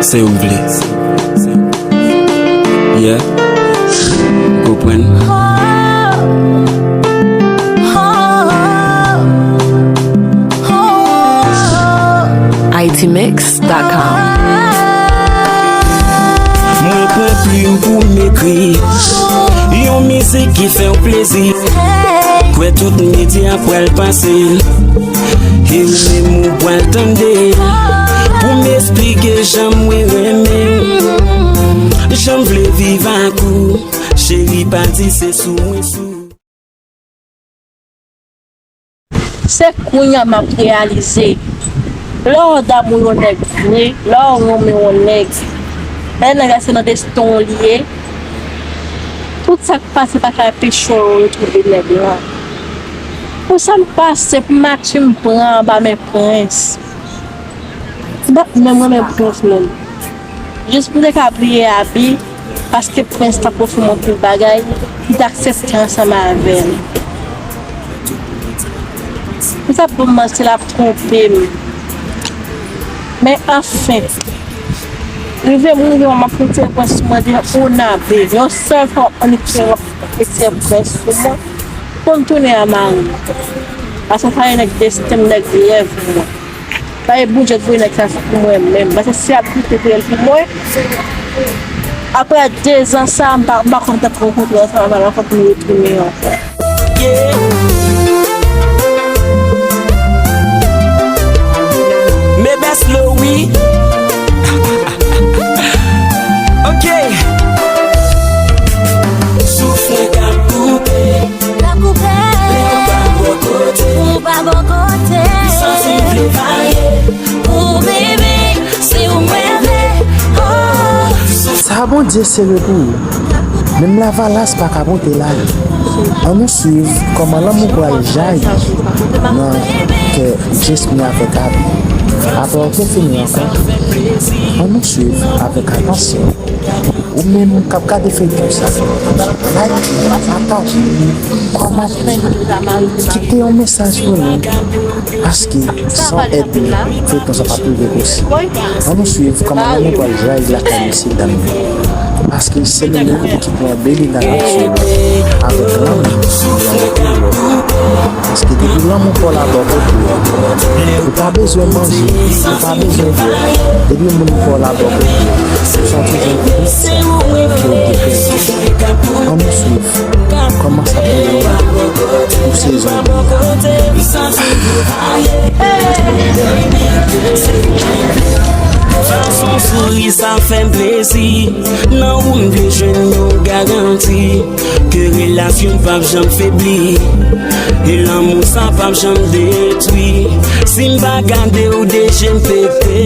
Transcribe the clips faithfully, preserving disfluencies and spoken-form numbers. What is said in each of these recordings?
Se ou m vle. Yeah. Konprann? I T mix dot com. Mwen pran plim pou m ekri yon mizik ki fè w plezi. Kwè tout medya pral pase l, e ou menm ou pral tande l. Pou m esplike jan mwen renmen w, jan m vle viv ak ou. Cheri, pa di se sou mwen sou. Se kounye a m ap reyalize. Lè w damou yon nèg vre, lè w renmen yon nèg, lè nèg la se nan desten w li ye, tout sa k pase pa ka anpeche w retwouve nèg lan. Pou sa m pase, pou m mati m pran anba men prens. Se pa menm renmen prens menm. Jis pou m te ka bliye Abi, paske prens t ap ofri m anpil bagay, m te aksepte ansanm avè l. M t ap ban m manti, l ap twonpe m. Men anfen, rive m rive m ap retire prens sou mwen de yon abe, yon sèl fwa annik fè m ap retire prens sou mwen, pou m tounen a mari m. Paske sa se nèg desten m, nèg rèv mwen. Bay boudjè voye nèg sa se pou mwen menm. Paske si ap kite voye l pou mwen, apre dezan sa, m pa m pa konn tank rankontre ansanm avè l ankò pou nou retounen ankò. Mebes Lowi. Ok. Souf mwen k ap koupe. Lè w pa bò kote, ou pa bò kote. Li santi m vle varye. Oh baby, se ou mwen vle. Oh. Sa Bondye sere pou ou. Menm lavalas pa ka pote l ale. Ann nou swiv kòman lanmou pral jayi nan kè Jesmy avèk Abi. Apre w te fini ankò, ann nou swiv avèk atansyon. Ou menm k ap gade feyton sa, like, pataje, kòmante, kite yon mesaj pou nou, paske san èd nou, feyton sa p ap rive posib. Ann nou swiv kòman lanmou pral jayi lakay mesye dam yo, paske se nou menm ki pran beni nan naso a avèk lanmou. Paske depi lanmou pa w la bò kote w, ou pa bezwen manje, ou pa bezwen bwè. Depi moun pa w la bò kote w, ou santi jan tout sa ke w te pèdi. Ann nou swiv kòman sa pou ye pou sezon de. Fason w souri sa fè m plezi. Nan ou m vle jwenn yon garanti ke relasyon n p ap janm febli, e lanmou sa p ap janm detwi. Si m pa gade w de je m pete,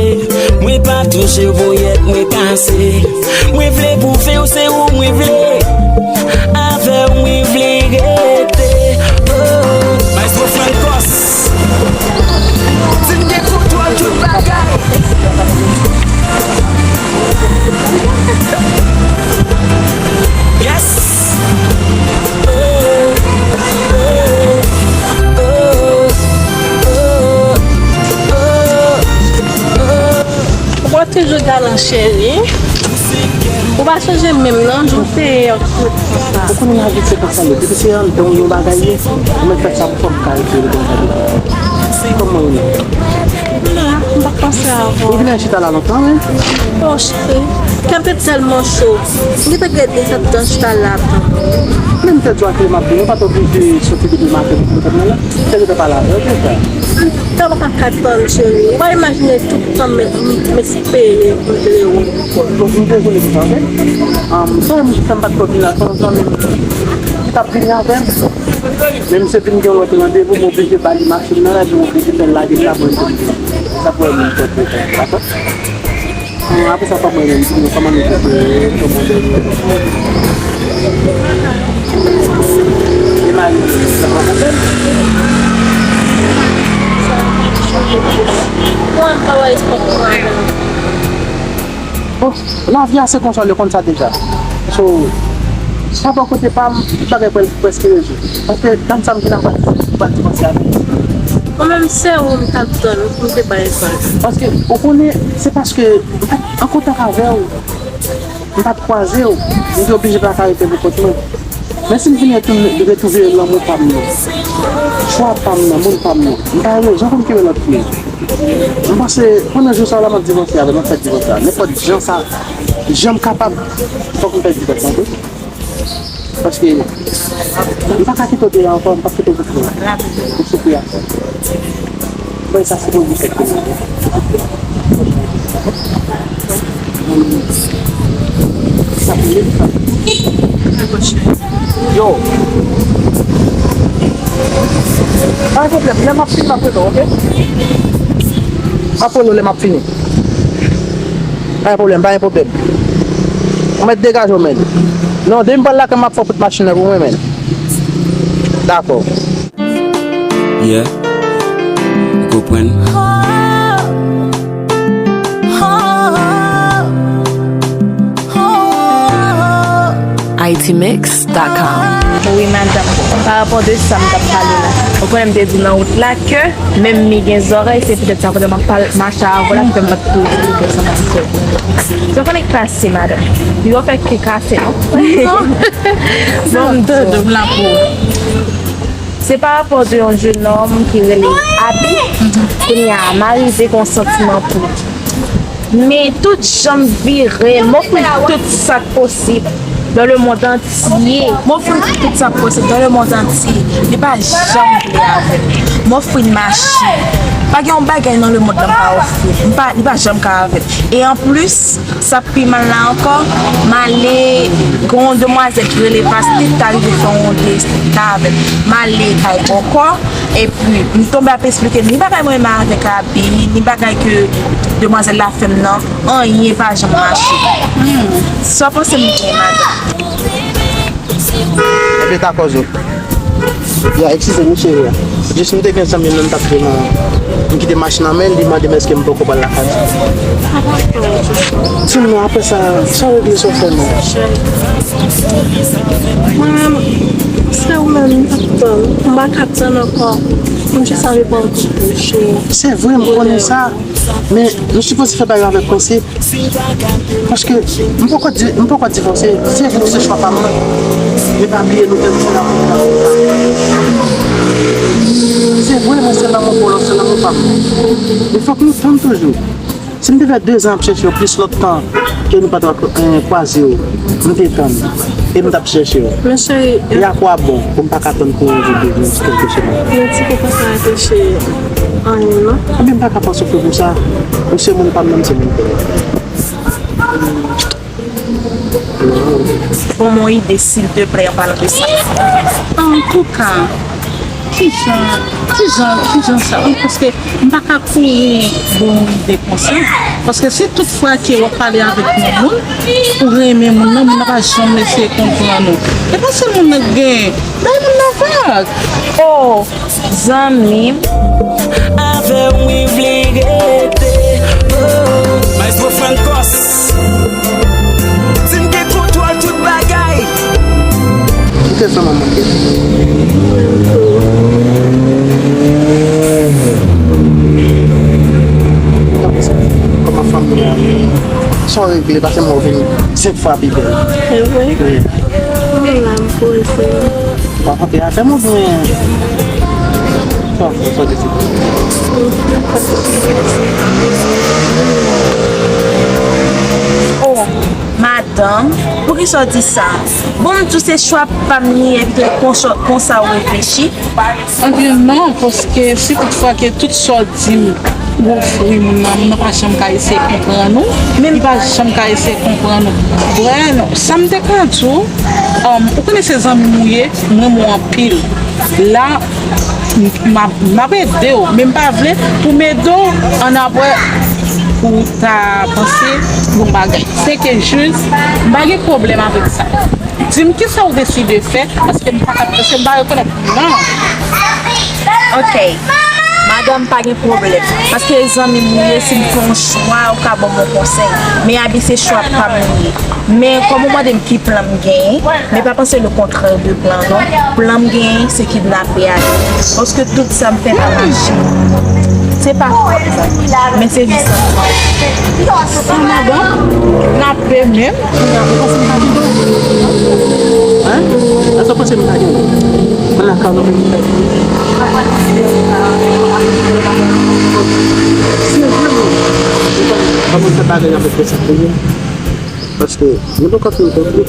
mwen pa touche w ponyèt mwen kase. Mwen vle pwouve w se ou mwen vle, avè w mwen vle rete. Oh. Maestro Francos. Di m gen kontwòl tout bagay. Yes. Ou pa toujou galan cheri. Ou pa chanje menm nan, jan w te ye an. Ou konnen lavi se konsa l ye. Depi se anndan w yon bagay ye, ou mèt fè sa pou fòk kalite l konsa depi. Kòman ou ye? M pa panse avè w. Ou vin al chita la lontan, wi? O cheri, kè m te tèlman cho. M te gentan chita la. Menm tèt yo a ke m ap vin, ou pa t oblije soti depi maten pou mete m nan la. Tèt yo te pale avè w, konsa. Sa w pa ka tann, cheri. Ou pa imajine tout tan m, m, m espere m vle w. Bon, m dezole pou sa, oke? An, m sonje m jis fè m pa t ko vin la, se yon zanmi m ki t ap vini avè m. Men misye vin gen yon lòt randevou, m oblije ba li machin nan, epi m oblije fè l lage l la pou l te, sa pou wè moun kote, dakò? An, apre sa, fò mwen menm di nou kòman nou te fè, kòman nou te fè. E mari m, sa pa konprann. Mwen, m pa wè espwa pou mwen. Bon, lavi a se konsa, w konn sa deja. So, sa bò kote pa m, tout bagay pral prèske rezoud. Paske tann sa m vin ap pati, pati panse avè l. Mwen menm se ou m t ap tann pou m te bay fag. Paske, ou konnen, se paske m pa t an kontak avè w, m pa t kwaze w, m te oblije pa ka rete pou kont mwen. Men si m vin retounen, retwouve lanmou pa m nan, chwa pa m nan, moun pa m nan, m pa gen rezon pou m kenbe lòt fi. M panse, pandan jou sa a la, m ap divòse avè l, m ap fè divòs la. Nenpòt jan sa, jan m kapab, fòk m fè divòs la tou. Paske m pa ka kite w deyò ankò, m p ap kite w soufri. Ou soufri a fò. Mwen sa se mwen ki fèt pou mwen. Sa pou mwen, sa. Yo. Pa gen pwoblèm, lè m ap fini, m ap rele w, oke? M ap rele w lè m ap fini. Pa gen pwoblèm, pa gen pwoblèm. Ou mèt degaje w, men. Non, depi m pral lakay, m ap fè w pote machin nan pou mwen, men. Dakò. Yeah. Ou konprann? Haiti Mix dot com. Wi, madanm. Pa rapò de sa m t ap pale la. Ou konnen m te di nan wout la ke menm mi gen zòrèy, se poutèt sa, pandan m ap pal-, mache avè w la, ki fè m pa t toujou rive ansanm avè w. Sa konnen k pase, madanm? Yo fè ke kase, non? Non. Bon, m tande, m la pou ou. Se pa rapò de yon jenòm ki rele Abi. Kounye a, m arive gen yon santiman pou li. Men tout jan m vire, m ofri l tout sa k posib dans le monde entier. M ofri l tout sa k posib dans le monde entier. Li pa janm vle avè m. M ofri l machin. Pa gen yon bagay nan lemond lan m pa ofri l. M pa, li pa janm ka avè m. E anplis, sa k pi mal la ankò, m ale, gen yon demwazèl ki rele Pastit, t arive fè yon date avè m. M ale kay bòkò, epi m tonbe ap esplike l ni bagay mwen menm avèk Abi, ni bagay ke demwazèl la fè m nan, anyen pa janm mache. Hmm. Sa w panse m gen, madanm? Epi ta kòz ou. Ya, eskize m, cheri. Jis m te gen zanmi m nan, m t ap vin, m kite machin nan men l, li mande m èske m poko pral lakay. Di m non, apre sa, sa w regle sa w fè non? Mwen menm, se ou menm m t ap tann. M pa ka tann ankò. M jis anvi pran yon kout bouch ou. Se vre, m konnen sa. Men, nou sipoze fè bagay avèk prensip. Paske m poko di-, m poko divòse. Se vre, se chwa pa m nan. Men pa bliye, nou fè m se lanmou pa m. Se vre, mwen se lanmou pou lòt, se lanmou pa m. Men fòk nou tann toujou. Si m te fè dezan ap chèche w, plis lòt tan ke nou pa t, eh, kwaze w, m te tann. E m t ap chèche w. Men cheri, e a kwa bon pou m pa ka tann pou yon jou, de jou, kèlkeswa. Men ti koko sa a te cheri. Anyen non. Ebyen, m pa ka pa soufri pou sa. Ou se moun pa m, nan m se moun pa w. Ban m yon ide, silteplè, an palan de sa. Antouka, kijan, kijan, kijan sa? Wi, paske m pa ka kouri bon ide konsa. Paske si tout fwa ke w ap pale avèk yon moun, ou renmen moun nan, moun nan pa janm eseye konprann ou. E pa sèl moun nan k genyen. Bay moun nan vag. Oh, zanmi m. Avè w m vle rete. Oh. Maestro Francos. Di m gen kontwòl tout bagay. Kite sa manman. Kòman fanmi a? Sa w regle, pase mwen vin senk fwa pi bèl. Se vre? Wi. Mwen la, m poze. W ap fè afè m oubyen sa w fè, sa w deside? Oh, madanm, poukisa w di sa? Bon, m di w se chwa pa m li, epi konsa, konsa w reflechi. Ebyen non, paske si tout fwa ke tout sa w di m, ou ofri moun nan, moun nan pa janm ka eseye konprann ou, li pa janm ka eseye konprann ou. Bwè, sa m te ka di w, um, ou konnen se zanmi m ou ye, m renmen w anpil. La, m, m ap, m ap ede w, men m pa vle pou m ede w, annapre ou ta panse yon bagay. Se ke jis, m pa gen pwoblèm avèk sa. Di m kisa w deside fè, paske m pa ka, paske m pa rekonèt. Non. Ok. Madanm, Madanm, pa gen pwoblèm. Paske zanmi m ou ye, si m fè yon chwa, ou ka ban m yon konsèy. Men Abi, se chwa pa m li ye. Men kòm ou mande m ki plan m genyen, men pa panse le contraire de plan non. Plan m genyen, se kidnape Abi. Paske tout sa m fè pa mache. Se pa fòt mwen, men se jis sa. Sa madanm? Kidnape menm? Hein? Sa w panse m ta gen? Mwen lakay ou menm. Serye, mwen pa konn fè bagay avèk sa pou mwen. Paske mwen poko fin konprann.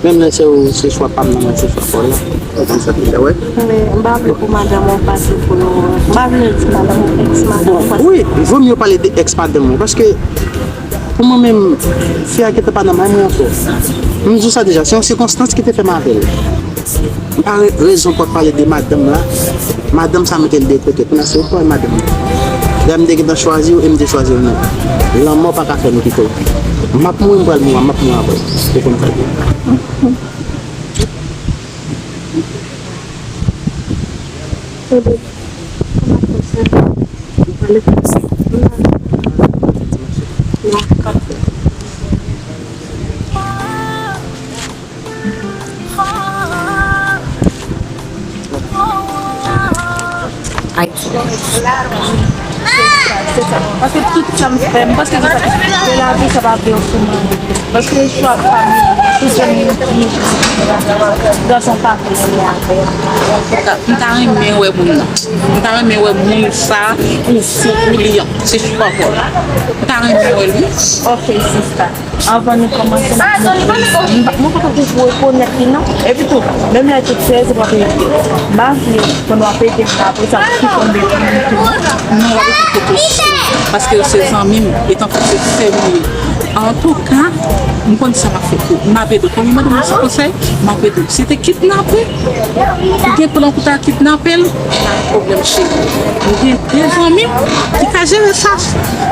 Menm lè se ou, se chwa pa m nan, mwen se chwa pa w la. Ou konn sa ki fè, wè. Men m pa vle pou madanm ou pase pou nou. M pa vle di madanm ou, ex madanm ou pase. Bon, wi, vo mye w pale de ex madanm ou, paske pou mwen menm, fi a gentan pa nan may mwen ankò. M di w sa deja, se yon sikonstans ki te fè m avè l. M pa re-, rezon pou w ap pale de madanm la. Madanm sa mete l de kote. Kounye a se ou k pral madanm nan. Lè m te gentan chwazi w e m te chwazi w menm. Lanmò pa ka fè m kite w. M ap mouri, m pral mouri, m ap mouri avè w. Ou konn sa k ye. Ay. Se sa. Paske tout sa m fè, m paske se sa. Se lavi, sa pa vle yo sou mwen. Paske chwa pa m, tout jan m gason pa vle yo avè. M ta renmen wè moun nan. M ta renmen wè moun sa ou fou pou li an. Se chwa pa w. M ta renmen wè l, wi. Ok, sista. Anvan nou kòmanse, m ap montre w. M pa, mwen pa t ap rekonèt li, non. Epi tou, menm lè tout sezi w ap ede. M pa vle, pandan w ap ede m, apre sa, pou ki konn de pou mwen tou. Non, w ap ede kote. Paske yo se zanmi m, etan ke se sè m yo ye. Antouka, m konn sa m ap fè tou. M ap ede w. Kòm ou mande m yon ti konsèy, m ap ede w. Si te kidnape, ou gen plan pou ta kidnape l, pa gen pwoblèm, cheri. M gen de zanmi m ki ka jere sa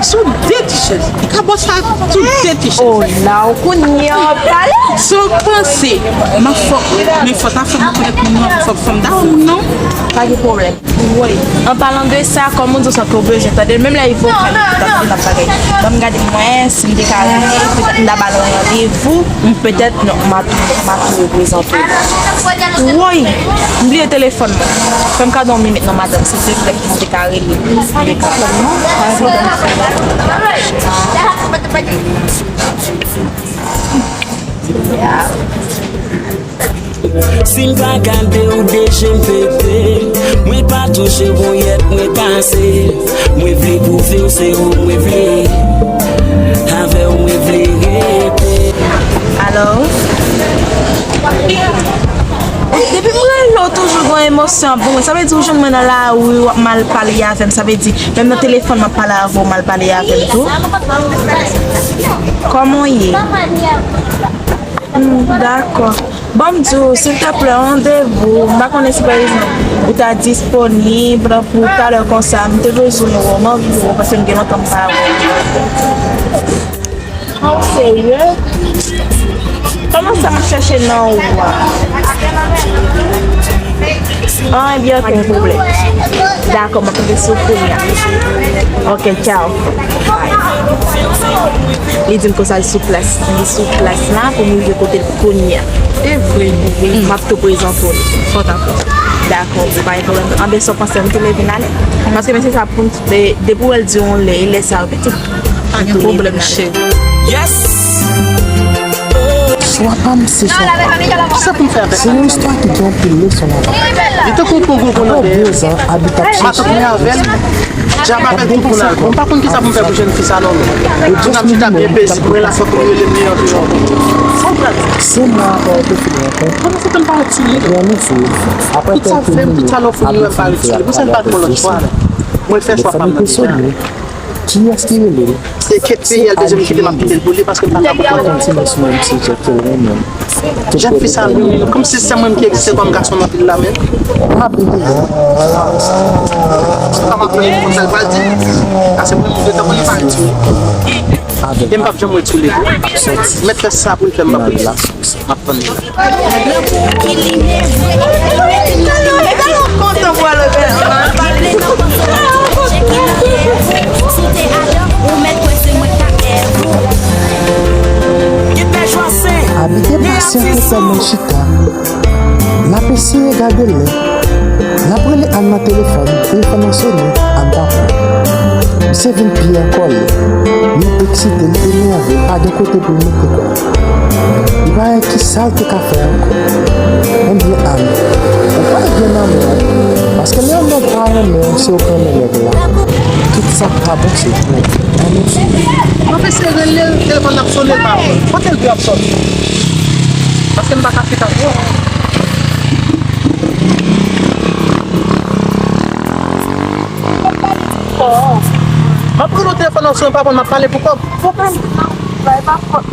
sou de ti chèz. Li ka bò sa sou de ti chèz. Oh, la w kounye a w ap pale. So w panse, m ap fò, men fò ta fè m konèt moun nan, fò, fò m ta wè moun nan. Pa gen pwoblèm. Woy, an palan de sa, kòm ou di w sa ke w bezwen tande l, menm lè Ivo fè m, m t ap di l ap bagay. Ban m gade mwen, si m te ka rele, petèt m ta ba l yon randevou, petèt non, m a tou, m a tou reprezante w. Woy, m bliye telefòn mwen. Fè m kado yon minit non, madanm, silvouplè, si m te ka rele. Telefòn non, pa gen pwoblèm. Si m pa gade w de je m pete, mwen pa touche w, ponyèt mwen kase. Mwen vle pwouve w se ou mwen vle, avè w mwen vle rete. Alò? Depi m rele w toujou gon emosyon ap pou mwen. Sa vle di ou jwenn mwen nan lari, w ap mal pale avè m. Sa vle di, menm nan telefòn m ap pale avè w, w mal pale avè m tou. Kòman w ye? Hmm, dakò. Ban m di w, silteplè, randevou. M pa konnen si, pa egzanp, ou ta disponib pou talè konsa. M te bezwen wè w, m anvi wè w, paske m gen lontan m pa wè w. Ah, w serye? Kòman sa m ap chèche nan ou a? Ah, ebyen, okenn pwoblèm. Dakò, m ap tonbe sou ou kounye a. Ok, tchaw. Li di m konsa l sou plas. Li sou plas la pou m rive kote l kounye a. E vre? Wi, m ap tou prezante w li. Fò dakò. Dakò, pa gen pwoblèm. Anben, sa w panse, m tou leve n ale? Paske mesye sa pou m, de-, depi w wè l di yon lè, e lè sa yo pitit. Pa gen pwoblèm, cheri. Yes! Swa pa m, se swa pa m. Kisa pou m fè avèk sa? Se yon istwa ki gen anpil leson ladan. Li tankou yon gwo gwo nan dèyè. Apre de zan, Abi t ap chèche. Matant mwen avè l. Djab avè l tou pou n al. Mwen pa konn kisa pou m fè pou jèn fi sa non. Kounye a m chita byen pezib, mwen la sòt pou rele m li an deyò. Sa w pral di? Se mwen ankò te fin rankont. Kòman se fè m pa ret sou li? Epi ann swiv. Apre kèlke minit, Abi fin fè apèl telefòn. Pou sa l pa t yon lòt chwa la. Mwen fè chwa pa m nan deja. Kiyès ki rele l? Se Kate Peyèl, dezyèm ki kite m ap kite l pou li, paske m pa ka konprann. Kontinye sou menm sijè ke l renmen. Jèn fi sa, kòmsi se mwen ki egziste kòm gason nan vil la menm. Pa bliye. Sa m ap fè, konn sa l pral di. Ase mwen, mwen gentan konn li pa ret sou li. E m p ap janm ret sou li. Mèt fè sa pou l fè, m p ap ret la. M ap tann li la. Kontan pou al opera. Li te pasyante tèlman chita. L ap eseye gade lè. L ap rele Ann nan telefòn, telefòn nan sone, Ann pa pran. Misye vin pi an kòlè. Li eksite, li enève, pa gen kote pou l mete kò l. Li pa wè ki sa l te ka fè ankò. Ebyen, Ann, ou pa gen nan men w. Paske lè yon nèg pa renmen w, se ou k renmen nèg la. Tout sa k pa bon, se pou ou. Ann, nou sou. Pwofesè rele l, telefòn nan ap sone, l pa pran. Kote l dwe ap sòti? Paske m pa ka chita twò. M ap rele w telefòn nan sone, pa pran, m ap pale pou kòb. Telefòn nan, bay pa fòt.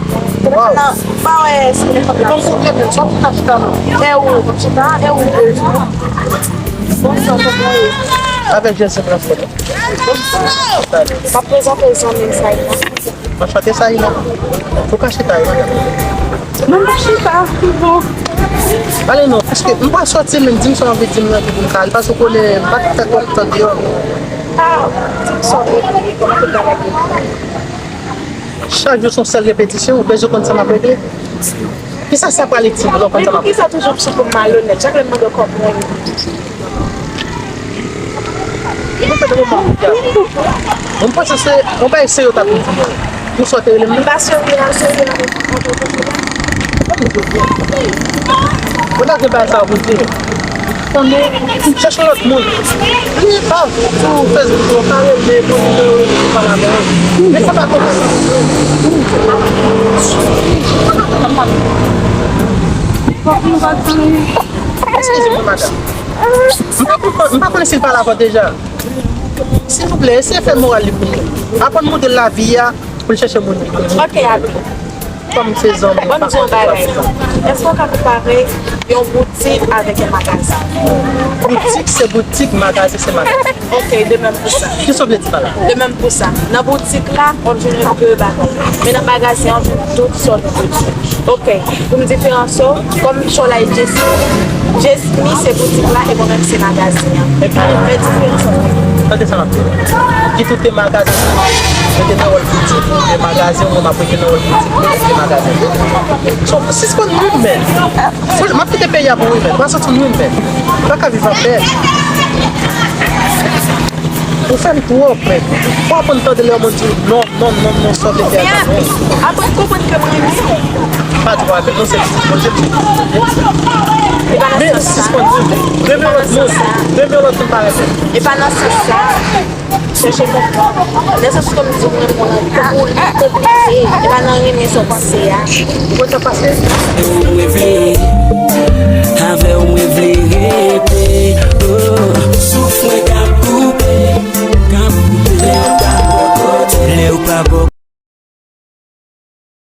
Telefòn nan, pa wè si telefòn nan. Ban m kote l, sòti nan chita non. E ou, chita, e ou bezwen. Bonswa, kòman w ye? Avèk Jezi m nan fòt. M ap prezante zanmi m Saïna. M ap chante Saïna. Ou ka chita, wi, madanm. Non, m pa chita, m bon. Ale non, paske m pa sòti, men di m sa w anvi di m nan, epi pou m ka ale, paske w konnen, m pa t fè twòp tan deyò. Ah, di m sa w vle di, kòman tout bagay ye? Chak jou se yon sèl repetisyon, ou bezwen konn sa m ap regle? Kisa sa pral itil lè w konn sa m ap regle? Poukisa toujou sou pou m malonèt? Chak lè m mande w kòman w ye. Mwen fè de moman pou di a. Mwen panse se yon bagay serye w t ap di. Pou sa w te rele m nan? M pa serye a, serye a, mwen pa konn sa. Mwen ta gen bagay sa pou di. Tande, chèche lòt moun. Li pa pou Facebook ou ka rele pou nimewo pou pale avè l. Men sa pa konn sa. Eskize mwen, madanm. M pa konn, m pa konnen si l pale avè w deja. Silvouplè, eseye fè moral li pou nou. Aprann montre l lavi a, pou l chèche moun li. Ok, ale. Kòm se zanmi. Ban m di yon bagay. Èske w ka konpare yon boutik avèk yon magazen? Boutik se boutik, magazen se magazen. Ok, de menm pou sa. Kisa w vle di pa la? De menm pou sa. Nan boutik la, w ap jwenn de bagay. Men nan magazen an, w ap jwenn tout sòt de bagay. Ok, pou m diferanse w, kòm Chola e Jesmi, Jesmi se boutik la e mwen menm se magazen an. Epi, fè diferans ant yo. Tande sa m ap di w. Ki tout te magazen, mwen te nan wòl boutik, e magazen, mwen m ap rete nan wòl boutik, mwen rete magazen. So, sispann rimè. M ap kite peyi a pou rimè. M pa santi m rimè. M pa ka viv anpè. Ou fè m twòp, men. Fò w aprann tande lè yon moun di w non, non, non, non, sa w te fè a pa bon. Aprann konprann ke mwen menm. Pa di w avè m non, se pitit Bondye m ye. E pa nan sans sa. Men sispann di, renmen lòt moun. Renmen lòt moun pa renmen. E pa nan sans sa. Chèche konprann. Nan sans kòm di mwen, mwen, tankou li konplike. E pa nan renmen sa w panse a. Ou konn sa k pase? Avè w mwen vle, avè w mwen vle rete. Oh. Souf mwen k ap koupe, k ap koupe. Lè w pa bò kote, lè w pa bò